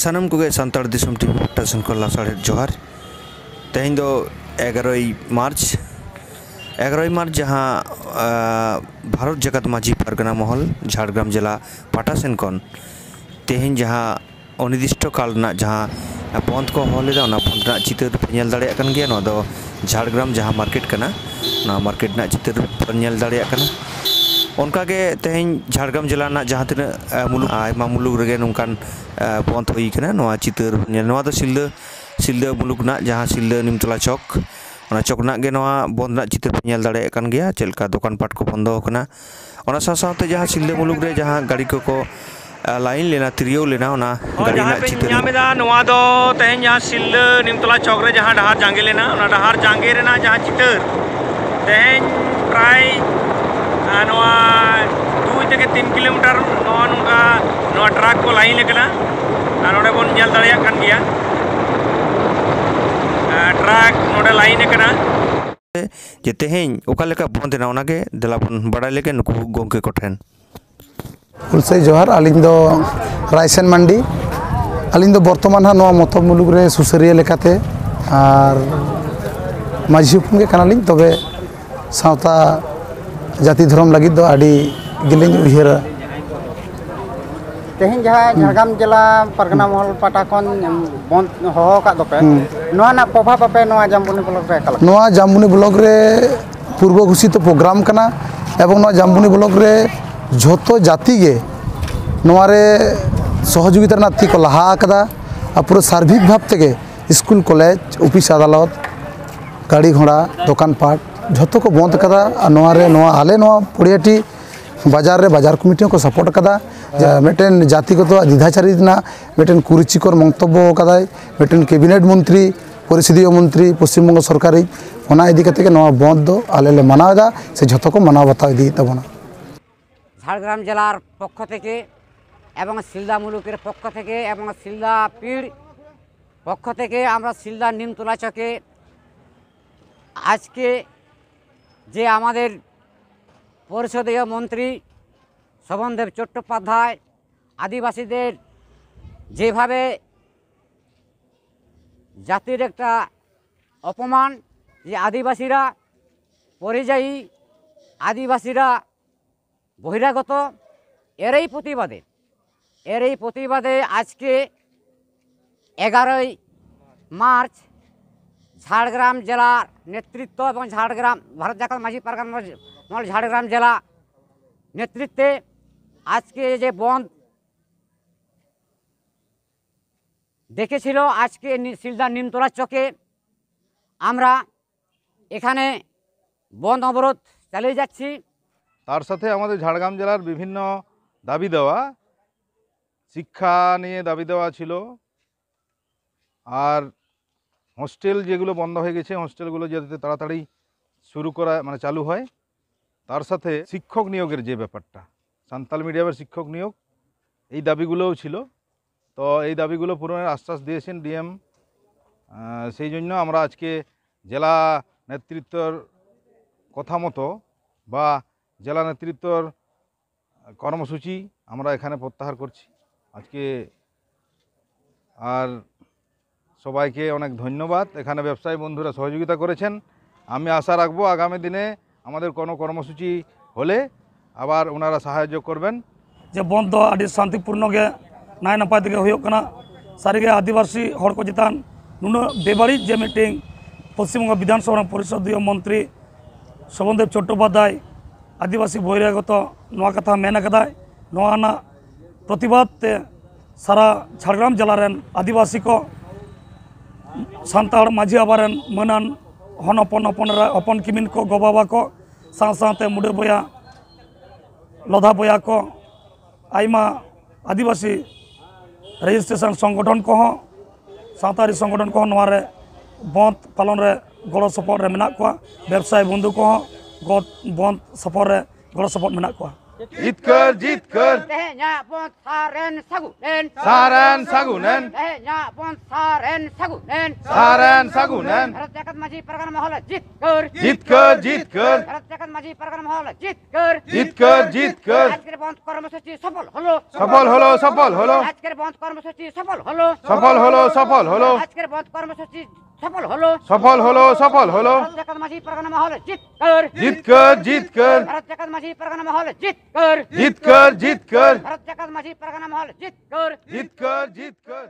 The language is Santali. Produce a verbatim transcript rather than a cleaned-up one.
ᱥᱟᱱᱟᱢ ᱠᱚᱜᱮ ᱥᱟᱱᱛᱟᱲ ᱫᱤᱥᱚᱢ ᱴᱤᱵᱷᱤ ᱯᱟᱦᱴᱟ ᱥᱮᱱ ᱠᱷᱚᱱ ᱞᱟᱥᱟᱲᱦᱮᱫ ᱡᱚᱦᱟᱨ᱾ ᱛᱮᱦᱮᱧ ᱫᱚ ᱮᱜᱟᱨᱚᱭ ᱢᱟᱨᱪ, ᱮᱜᱟᱨᱚᱭ ᱢᱟᱨᱪ ᱡᱟᱦᱟᱸ, ᱟᱸ, ᱵᱷᱟᱨᱚᱛ ᱡᱟᱠᱟᱛ ᱢᱟᱹᱡᱷᱤ ᱯᱟᱨᱜᱟᱱᱟ ᱢᱚᱦᱚᱞ ᱡᱷᱟᱲᱜᱨᱟᱢ ᱡᱮᱞᱟ ᱯᱟᱦᱴᱟ ᱥᱮᱱ ᱠᱷᱚᱱ ᱛᱮᱦᱮᱧ ᱡᱟᱦᱟᱸ ᱚᱱᱤᱨᱫᱤᱥᱴᱚ ᱠᱟᱞ ᱨᱮᱱᱟᱜ ᱡᱟᱦᱟᱸ ᱵᱚᱱᱫᱷ ᱠᱚ ᱦᱚᱦᱚ ᱞᱮᱫᱟ, ᱚᱱᱟ ᱵᱚᱱᱫᱷ ᱨᱮᱱᱟᱜ ᱪᱤᱛᱟᱹᱨ ᱯᱮ ᱧᱮᱞ ᱫᱟᱲᱮᱭᱟᱜ ᱠᱟᱱ ᱜᱮᱭᱟ᱾ ᱱᱚᱣᱟ ᱫᱚ ᱡᱷᱟᱲᱜᱨᱟᱢ ᱡᱟᱦᱟᱸ ᱢᱟᱨᱠᱮᱴ ᱠᱟᱱᱟ, ᱚᱱᱟ ᱢᱟᱨᱠᱮᱴ ᱨᱮᱱᱟᱜ ᱪᱤᱛᱟᱹᱨ ᱯᱮ ᱧᱮᱞ ᱫᱟᱲᱮᱭᱟᱜ ᱠᱟᱱᱟ᱾ ᱚᱱᱠᱟᱜᱮ ᱛᱮᱦᱮᱧ ᱡᱷᱟᱲᱜᱨᱟᱢ ᱡᱮᱞᱟ ᱨᱮᱱᱟᱜ ᱡᱟᱦᱟᱸ ᱛᱤᱱᱟᱹᱜ, ᱟᱸ, ᱢᱩᱞᱩᱠ, ᱟᱭᱢᱟ ᱢᱩᱞᱩᱠ ᱨᱮᱜᱮ ᱱᱚᱝᱠᱟᱱ, ᱟᱸ, ᱵᱚᱱᱫᱷ ᱦᱩᱭ ᱠᱟᱱᱟ᱾ ᱱᱚᱣᱟ ᱪᱤᱛᱟᱹᱨ ᱧᱮᱞ, ᱱᱚᱣᱟ ᱫᱚ ᱥᱤᱞᱫᱟᱹ, ᱥᱤᱞᱫᱟᱹ ᱢᱩᱞᱩᱠ ᱨᱮᱱᱟᱜ ᱡᱟᱦᱟᱸ ᱥᱤᱞᱫᱟᱹ ᱱᱤᱢᱛᱚᱞᱟ ᱪᱚᱠ, ᱚᱱᱟ ᱪᱚᱠ ᱨᱮᱱᱟᱜ ᱜᱮ ᱱᱚᱣᱟ ᱵᱚᱱᱫᱷ ᱨᱮᱱᱟᱜ ᱪᱤᱛᱟᱹᱨ ᱯᱮ ᱧᱮᱞ ᱫᱟᱲᱮᱭᱟᱜ ᱠᱟᱱ ᱜᱮᱭᱟ, ᱪᱮᱫ ᱞᱮᱠᱟ ᱫᱚᱠᱟᱱ ᱯᱟᱴ ᱠᱚ ᱵᱚᱱᱫᱚ ᱟᱠᱟᱱᱟ᱾ ᱚᱱᱟ ᱥᱟᱶ ᱥᱟᱶᱛᱮ ᱡᱟᱦᱟᱸ ᱥᱤᱞᱫᱟᱹ ᱢᱩᱞᱩᱠ ᱨᱮ ᱡᱟᱦᱟᱸ ᱜᱟᱹᱰᱤ ᱠᱚᱠᱚ, ᱟᱸ, ᱞᱟᱭᱤᱱ ᱞᱮᱱᱟ, ᱛᱤᱨᱭᱟᱹᱣ ᱞᱮᱱᱟ, ᱚᱱᱟ ᱦᱳᱭ, ᱜᱟᱹᱰᱤ ᱡᱟᱦᱟᱸ ᱨᱮᱱᱟᱜ ᱯᱮ ᱪᱤᱛᱟᱹᱨ ᱧᱟᱢ ᱮᱫᱟ, ᱱᱚᱣᱟ ᱫᱚ ᱛᱮᱦᱮᱧ ᱡᱟᱦᱟᱸ ᱥᱤᱞᱫᱟᱹ ᱱᱤᱢᱛᱚᱞᱟ ᱪᱚᱠ ᱨᱮ ᱡᱟᱦᱟᱸ ᱰᱟᱦᱟᱨ ᱡᱟᱸᱜᱮ ᱞᱮᱱᱟ, ᱚᱱᱟ ᱰᱟᱦᱟᱨ ᱡᱟᱸᱜᱮ ᱨᱮᱱᱟᱜ ᱡᱟᱦᱟᱸ ᱪᱤᱛᱟᱹᱨ, ᱛᱮᱦᱮᱧ ᱯᱨᱟᱭ, ᱟᱸ, ᱱᱚᱣᱟ ᱫᱩᱭ ᱛᱷᱮᱠᱮ ᱛᱤᱱ ᱠᱤᱞᱳᱢᱤᱴᱟᱨ ᱱᱚᱜᱼᱚ ᱱᱚᱝᱠᱟ ᱱᱚᱣᱟ ᱴᱨᱟᱠ ᱠᱚ ᱞᱟᱭᱤᱱ ᱟᱠᱟᱱᱟ᱾ ᱟᱨ ᱱᱚᱰᱮ ᱵᱚᱱ ᱧᱮᱞ ᱫᱟᱲᱮᱭᱟᱜ ᱠᱟᱱ ᱜᱮᱭᱟ, ᱟᱸ, ᱴᱨᱟᱠ ᱱᱚᱰᱮ ᱞᱟᱭᱤᱱ ᱟᱠᱟᱱᱟ᱾ ᱡᱮ ᱛᱮᱦᱮᱧ ᱚᱠᱟ ᱞᱮᱠᱟ ᱵᱚᱱᱫ ᱮᱱᱟ, ᱚᱱᱟᱜᱮ ᱫᱮᱞᱟ ᱵᱚᱱ ᱵᱟᱲᱟᱭ ᱞᱮᱜᱮ ᱱᱩᱠᱩ ᱜᱚᱢᱠᱮ ᱠᱚᱴᱷᱮᱱ᱾ ᱦᱩᱞᱥᱟᱹᱭ ᱡᱚᱦᱟᱨ, ᱟᱹᱞᱤᱧ ᱫᱚ ᱨᱟᱭᱥᱮᱱ ᱢᱟᱱᱰᱤ᱾ ᱟᱹᱞᱤᱧ ᱫᱚ ᱵᱚᱨᱛᱚᱢᱟᱱ ᱦᱟᱸᱜ ᱱᱚᱣᱟ ᱢᱚᱛᱚᱵ ᱢᱩᱞᱩᱠ ᱨᱮ ᱥᱩᱥᱟᱹᱨᱤᱭᱟᱹ ᱞᱮᱠᱟᱛᱮ ᱟᱨ ᱢᱟᱹᱡᱷᱤ ᱦᱚᱯᱚᱱ ᱜᱮ ᱠᱟᱱᱟᱞᱤᱧ, ᱛᱚᱵᱮ ᱥᱟᱶᱛᱟ ᱡᱟᱹᱛᱤ ᱫᱷᱚᱨᱚᱢ ᱞᱟᱹᱜᱤᱫ ᱫᱚ ᱟᱹᱰᱤ ᱜᱮᱞᱤᱧ ᱩᱭᱦᱟᱹᱨᱟ᱾ ᱛᱮᱦᱮᱧ ᱡᱟᱦᱟᱸ ᱡᱷᱟᱲᱜᱨᱟᱢ ᱡᱮᱞᱟ ᱯᱟᱨᱜᱟᱱᱟ ᱢᱚᱦᱚᱞ ᱯᱟᱦᱴᱟ ᱠᱷᱚᱱ ᱵᱚᱱᱫ ᱦᱚᱦᱚ ᱟᱠᱟᱫ ᱫᱚᱯᱮ, ᱦᱩᱸ᱾ ᱱᱚᱣᱟ ᱨᱮᱱᱟᱜ ᱯᱨᱚᱵᱷᱟᱵᱽ ᱟᱯᱮ ᱱᱚᱣᱟ ᱡᱟᱢᱵᱚᱱᱤ ᱵᱞᱚᱠ ᱨᱮ ᱚᱠᱟ ᱞᱮᱠᱟ? ᱱᱚᱣᱟ ᱡᱟᱢᱵᱚᱱᱤ ᱵᱞᱚᱠ ᱨᱮ ᱯᱩᱨᱵᱚ ᱜᱷᱳᱥᱤᱛ ᱯᱨᱳᱜᱨᱟᱢ ᱠᱟᱱᱟ ᱮᱵᱚᱝ ᱱᱚᱣᱟ ᱡᱟᱢᱵᱚᱱᱤ ᱵᱞᱚᱠ ᱨᱮ ᱡᱷᱚᱛᱚ ᱡᱟᱹᱛᱤ ᱜᱮ ᱱᱚᱣᱟ ᱨᱮ ᱥᱚᱦᱚᱡᱳᱜᱤᱛᱟ ᱨᱮᱱᱟᱜ ᱛᱤ ᱠᱚ ᱞᱟᱦᱟ ᱟᱠᱟᱫᱟ᱾ ᱟᱨ ᱯᱩᱨᱟᱹ ᱥᱟᱨᱵᱷᱤᱠ ᱵᱷᱟᱵᱽ ᱛᱮᱜᱮ ᱥᱠᱩᱞ, ᱠᱚᱞᱮᱡᱽ, ᱚᱯᱷᱤᱥ, ᱟᱫᱟᱞᱚᱛ, ᱜᱟᱹᱰᱤ ᱜᱷᱚᱲᱟ, ᱫᱚᱠᱟᱱ ᱯᱟᱴ ᱡᱷᱚᱛᱚ ᱠᱚ ᱵᱚᱱᱫ ᱟᱠᱟᱫᱟ᱾ ᱟᱨ ᱱᱚᱣᱟ ᱨᱮ, ᱱᱚᱣᱟ ᱟᱞᱮ ᱱᱚᱣᱟ ᱯᱚᱲᱤᱦᱟᱹᱴᱤ ᱵᱟᱡᱟᱨ ᱨᱮ ᱵᱟᱡᱟᱨ ᱠᱚᱢᱤᱴᱤ ᱦᱚᱸᱠᱚ ᱥᱟᱯᱳᱨᱴ ᱟᱠᱟᱫᱟ᱾ ᱡᱮ ᱢᱤᱫᱴᱮᱱ ᱡᱟᱹᱛᱤᱜᱚᱛᱚ ᱫᱤᱫᱷᱟᱪᱟᱨᱤ ᱨᱮᱱᱟᱜ ᱢᱤᱫᱴᱮᱱ ᱠᱩᱨᱩᱪᱤᱠᱚᱨ ᱢᱚᱱᱛᱚᱵᱵᱚ ᱟᱠᱟᱫᱟᱭ ᱢᱤᱫᱴᱮᱱ ᱠᱮᱵᱤᱱᱮᱴ ᱢᱚᱱᱛᱨᱤ, ᱯᱚᱨᱤᱥᱚᱫᱤᱭᱚ ᱢᱚᱱᱛᱨᱤ ᱯᱚᱥᱪᱤᱢ ᱵᱚᱝᱜᱚ ᱥᱚᱨᱠᱟᱨᱤᱡ᱾ ᱚᱱᱟ ᱤᱫᱤ ᱠᱟᱛᱮ ᱜᱮ ᱱᱚᱣᱟ ᱵᱚᱱᱫ ᱫᱚ ᱟᱞᱮ ᱞᱮ ᱢᱟᱱᱟᱣ ᱮᱫᱟ, ᱥᱮ ᱡᱷᱚᱛᱚ ᱠᱚ ᱢᱟᱱᱟᱣ ᱵᱟᱛᱟᱣ ᱤᱫᱤᱭᱮᱫ ᱛᱟᱵᱚᱱᱟ᱾ ঝাড়গ্রাম জেলার পক্ষ থেকে এবং সিলদা মুলুকের পক্ষ থেকে এবং সিলদা পীর পক্ষ থেকে আমরা সিলদা নিমতলা চকে আজকে যে আমাদের পরিষদীয় মন্ত্রী শোভনদেব চট্টোপাধ্যায় আদিবাসীদের যেভাবে জাতির একটা অপমান, যে আদিবাসীরা পরিযায়ী, আদিবাসীরা বহিরাগত, এরই প্রতিবাদে, এরই প্রতিবাদে আজকে এগারোই মার্চ ঝাড়গ্রাম জেলার নেতৃত্ব এবং ঝাড়গ্রাম ভারত জাকাত মাঝি পারগান মহল ঝাড়গ্রাম জেলা নেতৃত্বে আজকে যে বন্ধ ডেকেছিল, আজকে নি- শিলদার নিমতলা চকে আমরা এখানে বন্ধ অবরোধ চালিয়ে যাচ্ছি। তার সাথে আমাদের ঝাড়গ্রাম জেলার বিভিন্ন দাবি দেওয়া, শিক্ষা নিয়ে দাবি দেওয়া ছিল, আর হোস্টেল যেগুলো বন্ধ হয়ে গেছে, হোস্টেলগুলো যাতে তাড়াতাড়ি শুরু করা, মানে চালু হয়। তার সাথে শিক্ষক নিয়োগের যে ব্যাপারটা, সান্তাল মিডিয়ামের শিক্ষক নিয়োগ, এই দাবিগুলোও ছিল। তো এই দাবিগুলো পূরণের আশ্বাস দিয়েছেন ডিএম। সেই জন্য আমরা আজকে জেলা নেতৃত্বর কথা মতো বা জেলা নেতৃত্বর কর্মসূচি আমরা এখানে প্রত্যাহার করছি আজকে। আর সবাইকে অনেক ধন্যবাদ এখানে ব্যবসায়ী বন্ধুরা সহযোগিতা করেছেন। আমি আশা রাখবো আগামী দিনে আমাদের কোনো কর্মসূচি হলে আবার ওনারা সাহায্য করবেন। ᱡᱮ ᱵᱚᱱᱫᱷ ᱫᱚ ᱟᱹᱰᱤ ᱥᱟᱱᱛᱤᱯᱩᱨᱱᱚ ᱜᱮ ᱱᱟᱭ ᱱᱟᱯᱟᱭ ᱛᱮᱜᱮ ᱦᱩᱭᱩᱜ ᱠᱟᱱᱟ᱾ ᱥᱟᱹᱨᱤᱜᱮ ᱟᱹᱫᱤᱵᱟᱹᱥᱤ ᱦᱚᱲ ᱠᱚ ᱪᱮᱛᱟᱱ ᱱᱩᱱᱟᱹᱜ ᱵᱮᱵᱟᱹᱲᱤᱡ ᱡᱮ ᱢᱤᱫᱴᱮᱱ ᱯᱚᱥᱪᱤᱢ ᱵᱚᱝᱜᱚ ᱵᱤᱫᱷᱟᱱ ᱥᱚᱵᱷᱟ ᱨᱮᱱ ᱯᱚᱨᱤᱥᱚᱫᱤᱭᱚ ᱢᱚᱱᱛᱨᱤ ᱥᱚᱵᱚᱱᱫᱮᱵ ᱪᱚᱴᱴᱳᱯᱟᱫᱽᱫᱷᱟᱭ ᱟᱹᱫᱤᱵᱟᱹᱥᱤ ᱵᱚᱦᱤᱨᱟᱜᱚᱛᱚ ᱱᱚᱣᱟ ᱠᱟᱛᱷᱟ ᱢᱮᱱ ᱟᱠᱟᱫᱟᱭ᱾ ᱱᱚᱣᱟ ᱨᱮᱱᱟᱜ ᱯᱨᱚᱛᱤᱵᱟᱫ ᱛᱮ ᱥᱟᱨᱟ ᱡᱷᱟᱲᱜᱨᱟᱢ ᱡᱮᱞᱟ ᱨᱮᱱ ᱟᱹᱫᱤᱵᱟᱹᱥᱤ ᱠᱚ ᱥᱟᱱᱛᱟᱲ ᱢᱟᱹᱡᱷᱤ ᱵᱟᱵᱟ ᱨᱮᱱ ᱢᱟᱹᱱᱟᱱ ᱦᱚᱱ ᱦᱚᱯᱚᱱ ᱦᱚᱯᱚᱱ ᱮᱨᱟ ᱦᱚᱯᱚᱱ ᱠᱤᱢᱤᱱ ᱠᱚ ᱜᱚ ᱵᱟᱵᱟ ᱠᱚ ᱥᱟᱶ ᱥᱟᱶᱛᱮ ᱢᱩᱰᱟᱹ ᱵᱚᱭᱟ ᱞᱚᱫᱷᱟ ᱵᱚᱭᱟ ᱠᱚ ᱟᱭᱢᱟ ᱟᱹᱫᱤᱵᱟᱹᱥᱤ ᱨᱮᱡᱤᱥᱴᱨᱮᱥᱚᱱ ᱥᱚᱝᱜᱚᱴᱷᱚᱱ ᱠᱚᱦᱚᱸ ᱥᱟᱶᱛᱟᱨᱤ ᱥᱚᱝᱜᱚᱴᱷᱚᱱ ᱠᱚᱦᱚᱸ ᱱᱚᱣᱟ ᱨᱮ ᱵᱚᱸᱫᱽ ᱯᱟᱞᱚᱱ ᱨᱮ ᱜᱚᱲᱚ ᱥᱚᱯᱚᱦᱚᱫ ᱨᱮ ᱢᱮᱱᱟᱜ ᱠᱚᱣᱟ᱾ ᱵᱮᱵᱽᱥᱟᱭᱤ ᱵᱚᱱᱫᱷᱩ ᱠᱚᱦᱚᱸ ᱜᱚ- ᱵᱚᱸᱫᱽ ᱥᱚᱯᱚᱦᱚᱫ ᱨᱮ ᱜᱚᱲᱚ ᱥᱚᱯᱚᱦᱚᱫ ᱢᱮᱱᱟᱜ ᱠᱚᱣᱟ᱾ ᱡᱤᱛᱠᱟᱹᱨ, ᱡᱤᱛᱠᱟᱹᱨ᱾ ᱛᱮᱦᱮᱧᱟᱜ ᱵᱚᱱᱫᱷ ᱥᱟᱨᱮᱱ ᱥᱟᱹᱜᱩᱱᱮᱱ᱾ ᱥᱟᱨᱮᱱ ᱥᱟᱹᱜᱩᱱᱮᱱ᱾ ᱛᱮᱦᱮᱧᱟᱜ ᱵᱚᱱᱫᱷ ᱥᱟᱨᱮᱱ ᱥᱟᱹᱜᱩᱱᱮᱱ᱾ ᱥᱟᱨᱮᱱ ᱥᱟᱹᱜᱩᱱᱮᱱ᱾ ᱵᱷᱟᱨᱚᱛ ᱡᱟᱠᱟᱛ ᱢᱟᱹᱡᱷᱤ ᱯᱟᱨᱜᱟᱱᱟ ᱢᱚᱦᱚᱞ ᱡᱤᱛᱠᱟᱹᱨ᱾ ᱡᱤᱛᱠᱟᱹᱨ, ᱡᱤᱛᱠᱟᱹᱨ᱾ ভারত জাকাত মাঝি পারগানা মহল জিতকর। জিতকর, জিতকর। আজকের বন্ধ কর্মসূচি সফল হলো। সফল হলো, সফল হলো। আজকের বন্ধ কর্মসূচি সফল হলো। সফল হলো, সফল হলো। আজকের বন্ধ কর্মসূচি সফল হলো। সফল হলো, সফল হলো। ভারত জাকাত মাঝি পারগানা মহল জিতকর। জিতকর, জিতকর। ভারত জাকাত মাঝি পারগানা মহল জিতকর। জিতকর, জিতকর। ভারত জাকাত মাঝি পারগানা মহল জিতকর। জিতকর, জিতকর।